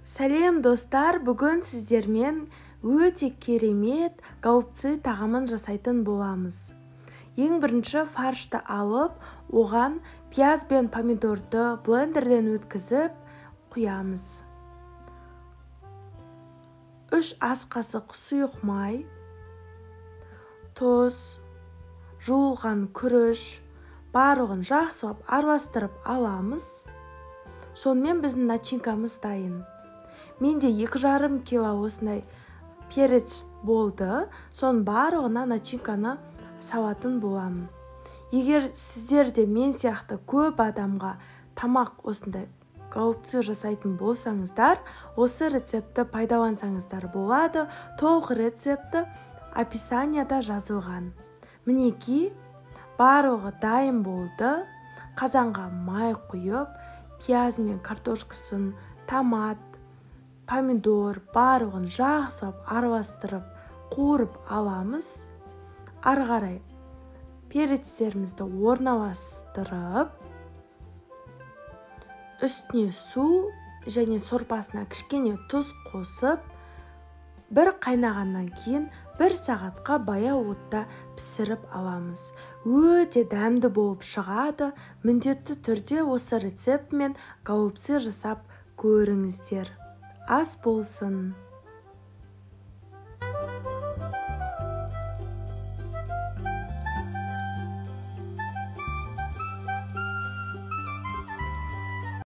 Сәлем, достар! Бүгін сіздермен өте керемет голубцы тағамын жасайтын боламыз. Ең бірінші фаршты алып, оған пияз бен помидорды блендерден өткізіп құямыз. 3 ас қасық сұйық май, тұз, жуылған күріш, барлығын жақсылап араластырып аламыз. Сонымен біздің начинкамыз дайын. Менде 2,5 кило осындай перец болды. Соның барлығына начинканы салатын боламын. Егер сіздер де мен сияқты көп адамға тамақ осындай голубцы жасайтын болсаңыздар, осы рецептті пайдалансаңыздар болады. Толық рецепті описанияда жазылған. Мінекей, барлығы дайын болды. Қазанға май құйып, пияз мен картошкасын, томат, помидор барлығын жақсылап араластырып, қуырып аламыз. Ары қарай перецтерімізді орналастырып, үстіне су және сорпасына кішкене тұз қосып, бір қайнағаннан кейін бір сағатқа баяу отта пісіріп аламыз. Өте дәмді болып шығады. Міндетті түрде осы рецептмен голубцы жасап көріңіздер. Ас болсын!